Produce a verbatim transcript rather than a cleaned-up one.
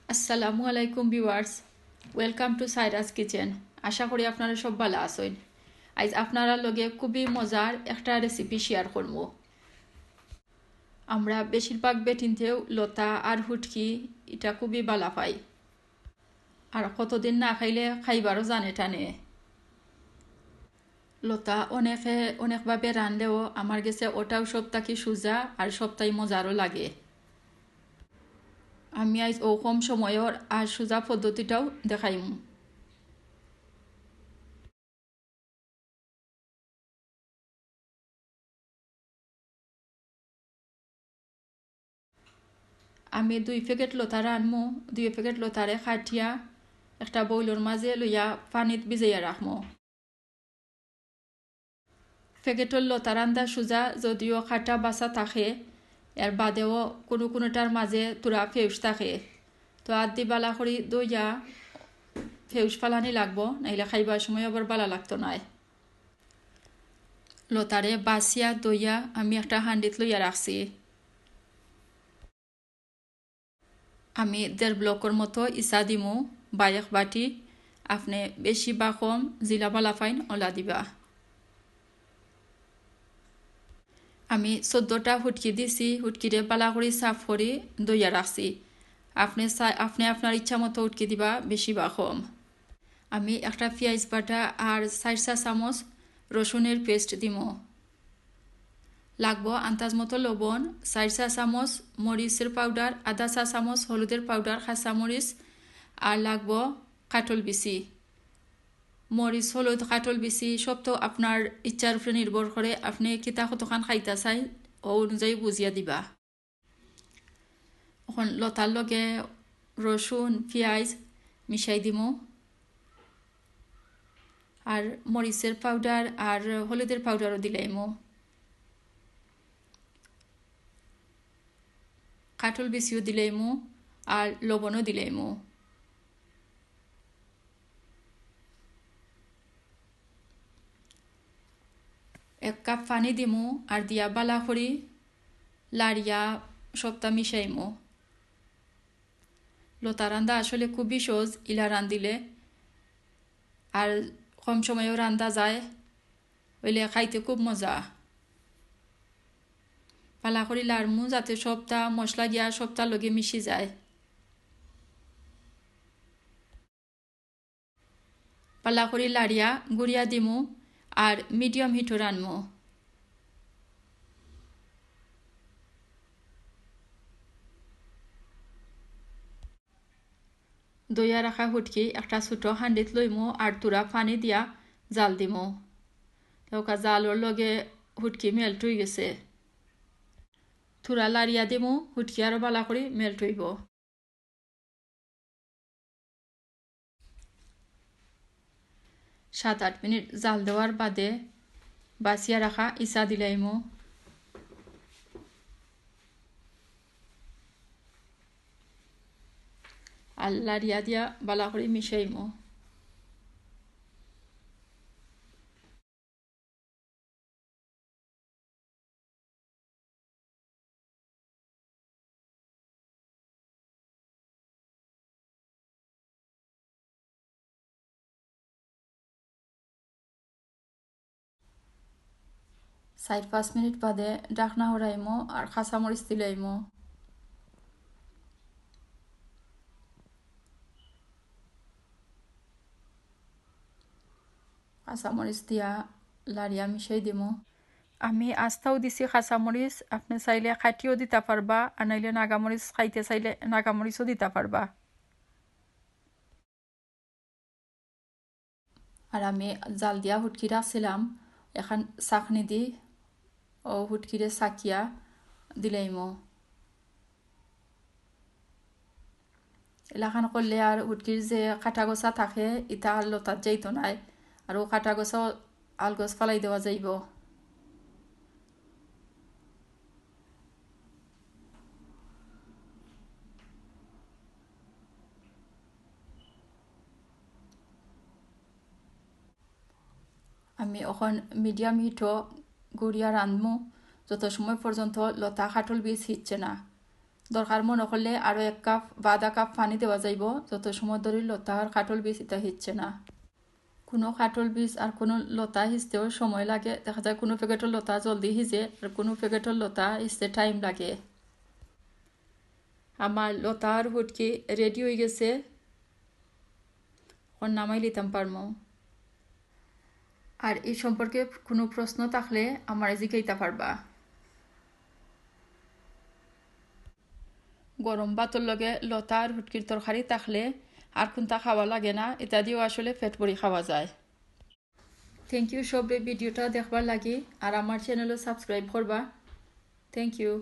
আসসালামু আলাইকুম viewers, welcome to Saira's Kitchen। আশা করি আপনারা সব ভালা আছইন। আইজ আপনারার লগে খুবই মজার একটা recipe share করমু। আমরা বেশিরভাগ বেটিন্তেউ লতা আর হুটকি ইটা খুবই ভালা পাই, আর কতদিন না খাইলে খাইবারও জানে টানে। লতা অনেকে অনেকভাবে রানলেও আমার গেছে ওটাউ সব থাকি সুজা আর সব থাকি মজারও লাগে। আমি আইজ অউ কম সময়র আর সুজা পদ্ধতিটাউ দেখাইমু। আমি দুই packet লতা রানমু। দুই packet লতারে কাটিয়া একটা bowl-র মাঝে লইয়া পানিত ভিজাইয়া রাখমু। Packet-র লতা রান্দা সুজা, যদিও কাটা বাছা থাকে, এর বাদেও কুনু কুনুটার মাঝে থুড়া ফেউশ থাকে। তো আত দি ভালা করি ধইয়া ফেউশ ফালানি লাগবো, নাইলে খাইবার সময় আবার ভালা লাগতো নায়। লতারে বাছিয়া ধইয়া আমি একটা হান্ডিত লইয়া রাখছি। আমি দেড় block-র মতো ইছা দিমু বা এক বাটি। আপনে বেশি বা কম যেলা ভালা পাইন ওলা দিবা। আমি চৌদ্দটা হুটকি দিছি, হুটকিরে ভালা করি সাফ করি ধইয়া রাখছি। আপনে চা-, আপনে আপনার ইচ্ছা মতো হুটকি দিবা, বেশি বা কম। আমি একটা পিয়াইজ বাটা আর চাইর চা চামচ রসুনের paste দিমু। লাগবো আন্দাজ মতো লবণ, চাইর চা চামচ মরিচের powder, আধা চা চামচ হলুদের powder, কাঁচা মরিচ, আর লাগবো কাঠল বিচি। মরিচ, হলুদ, কাঠল বিচি সব তো আপনার ইচ্ছার উপরে নির্ভর করে, আপনে কিতা কতখান খাইতা চাইন, অউ অনুযায়ী বুঝিয়া দিবা। অখন লতার লগে রসুন, পিয়াইজ মিশাই দিমু, আর মরিচের powder আর হলুদের powder-ও দিলাইমু, কাঠল বিচিও দিলাইমু, আর লবণও দিলাইমু। এক কাপ পানি দিমু, আর দিয়া ভালা করি লাড়িয়া সবটা মিশাইমু। লতা রান্দা আসলে খুবই সহজ, ইলা রান্দিলে আর কম সময়ও রান্দা যায়, অইলে খাইতে খুব মজা। ভালা করি লাড়মু যাতে সবটা মশলা গিয়া সবটা লগে মিশি যায়। ভালা করি লাড়িয়া গুড়িয়া দিমু আর medium heat-ও রানমু। ধইয়া রাখা হুটকি একটা ছোট হান্ডিত লইমু আর থুড়া পানি দিয়া জাল দিমু। তো জালর লগে হুটকি melt অই গেছে। থুড়া লাড়িয়া দিমু, হুটকি আরো ভালা করি melt অইবো। সাত আট মিনিট জাল দেওয়ার বাদে বাছিয়া রাখা ইছা দিলাইমু। আর লাড়িয়া দিয়া ভালা করি মিশাইমু। চাইর পাঁচ মিনিট বাদে ঢাকনা হরাইমু আর কাঁচামরিচ দিলাইমু। কাঁচামরিচ দিয়া লাড়িয়া মিশাই দিমু। আমি আস্তাও দিছি কাঁচামরিচ, আপনে চাইলে কাটিও দিতা পারবা, আর নাইলে নাগামরিচ খাইতে চাইলে নাগামরিচও দিতা পারবা। আর আমি জাল দিয়া হুটকি রাখছিলাম, এখন ছাকনি দি অউ হুটকিরে ছাকিয়া দিলাইমু। ইলাখান করলে আর হুটকির যে কাটা গছা থাকে, ইতা আর লতাত যাইতো নায়, আর অউ কাটা গছা আলগজ ফালাই দেওয়া যাইবো। আমি অখন medium heat-ও গুড়িয়া রান্ধমু, যত সময় পর্যন্ত লতা কাঠল বিচ হিজছে না। দরকার মনে করলে আরও এক কাপ বা আধা কাপ পানি দেওয়া যাইব, যত সময় ধরি লতা আর কাঠল বীজ ইতা হিজছে না। কুনু কাঠল বীজ আর কুনু লতা হিজতেও সময় লাগে, দেখা যায় কুনু প্যাকেটর লতা জলদি হিজে আর কুনু প্যাকেটর লতা হিজতে টাইম লাগে। আমার লতা আর হুটকি রেডি অই গেছে, অখন নামাই লিতাম পারমু। আর ই সম্পর্কে কুনু প্রশ্ন থাকলে আমারে জিকাইতা পারবা। গরম ভাতর লগে লতা আর হুটকির তরকারি থাকলে আর কুনতা খাওয়া লাগে না, ইতা দিও আসলে পেট ভরি খাওয়া যায়। থ্যাংক ইউ সবে ভিডিওটা দেখবার লাগি, আর আমার চ্যানেলও সাবস্ক্রাইব করবা। Thank you.